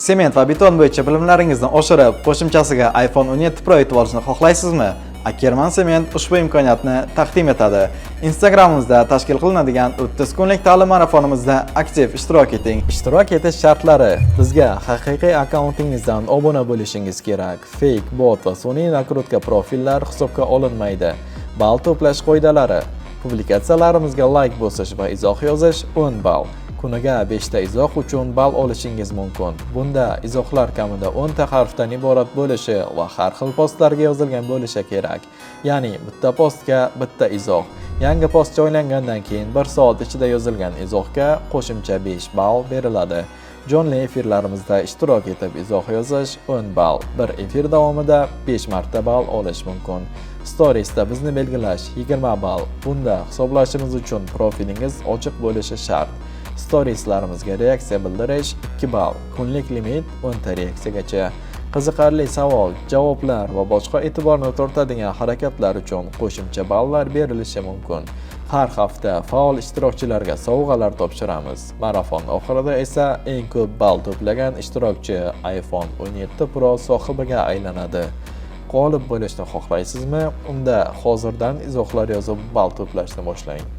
Sement va beton bo'yicha bilimlaringizni oshirib, qo'shimchasiga iPhone 17 Pro yutib olishni xohlaysizmi? Akkerman Cement ushbu imkoniyatni taqdim etadi. Instagramimizda tashkil qilinadigan 30 kunlik ta'lim marafonimizda aktiv ishtirok eting. Ishtirok etish shartlari: bizga haqiqiy akkauntingizdan obuna bo'lishingiz kerak. Fake, bot va sun'iy накрутка profillar hisobga olinmaydi. Ball to'plash qoidalari: publikatsiyalarimizga like bosish va izoh yozish 10 ball. Kuniga 5 ta izoh uchun ball olishingiz mumkin. Bunda izohlar kamida 10 ta harfdan iborat bo'lishi va har xil postlarga yozilgan bo'lishi kerak. Ya'ni bitta postga bitta izoh. Yangi post joylangandan keyin 1 soat ichida yozilgan izohga qo'shimcha 5 ball beriladi. Jonli efirlarimizda ishtirok etib izoh yozish 10 ball. Bir efir davomida 5 marta ball olish mumkin. Storiesda bizni belgilash 20 ball. Bunda hisoblashimiz uchun profilingiz ochiq bo'lishi shart. Storieslarimizga reaksiya bildirish 2 ball. Kunlik limit 10 ta reaksiyagacha. Qiziqarli savol, javoblar va boshqa e'tiborni tortadigan harakatlar uchun qo'shimcha ballar berilishi mumkin. Har hafta faol ishtirokchilarga sovg'alar topshiramiz. Marafon oxirida esa eng ko'p ball to'plagan ishtirokchi iPhone 17 Pro sohibiga aylanadi. G'olib bo'lishni xohlaysizmi? Unda hozirdan izohlar yozib ball to'plashni boshlang.